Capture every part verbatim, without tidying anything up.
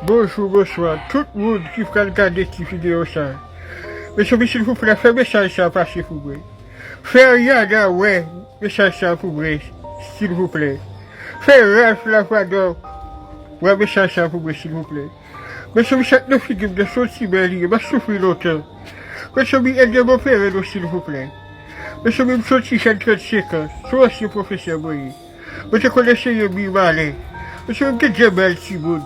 Bonjou, bonswa, tout moun ki pral gade ti videyo sa. Mezanmi, silvouplè, fè mesaj sa pase pou mwen. Fè Ariana wè mesaj sa pou mwen, silvouplè. Fè Ralph Lavwadò wè mesaj sa pou mwen, silvouplè. Mezanmi, sa k nan figi m nan se yon ti bèl li ye, m ap soufri lontan. Mezanmi, ede m opere non, silvouplè. Mezanmi, m se yon ti jèn trannsenk an, se yon ansyen pwofesè mwen ye. Mwen te konn anseye Mibalè. Mezanmi, m te gen bèl timoun.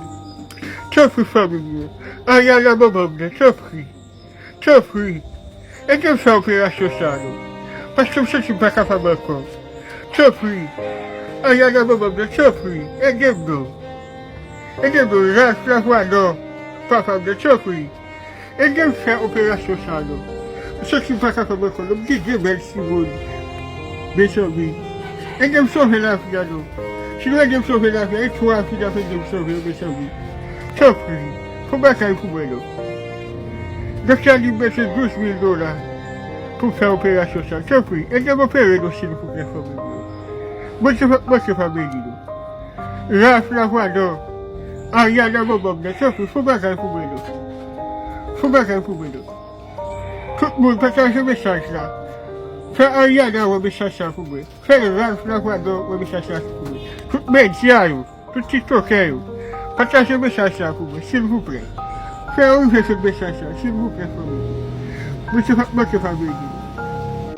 Tanpri, fanmi m yo. Ariana, manman m nan, tanpri. Tanpri. Ede m fè operasyon sa non. Paske m santi m pa kapab ankò. Tanpri. Ariana, manman m nan, tanpri. Ede m non. Ede m non. Ralph Lavwadò, papa m nan, tanpri. Ede m fè operasyon sa non. M santi m pa kapab ankò non. M te gen bèl timoun. Mezanmi. Ede m sove lavi a non. Si nou ede m sove lavi a, e twa fi n ap ede m sove yo, mezanmi. Tanpri, fè yon bagay pou mwen non. Doktè a di m bezwen douz mil dola pou m fè operasyon sa. Tanpri, ede m opere non, silvouplè, fanmi m yo. Bondye p ap manke pa beni nou. Ralph Lavwadò, Ariana, manman m nan, tanpri, fè yon bagay pou mwen non. Fè yon bagay pou mwen non. Tout moun, pataje mesaj la. Fè Ariana wè mesaj sa pou mwen. Fè Ralph Lavwadò wè mesaj sa pou mwen. Tout medya yo, tout tiktokè yo, pataje mesaj sa pou mwen, silvouplè. Fè yo rive sot mesaj sa, silvouplè, fanmi. Bondye p ap manke pa beni.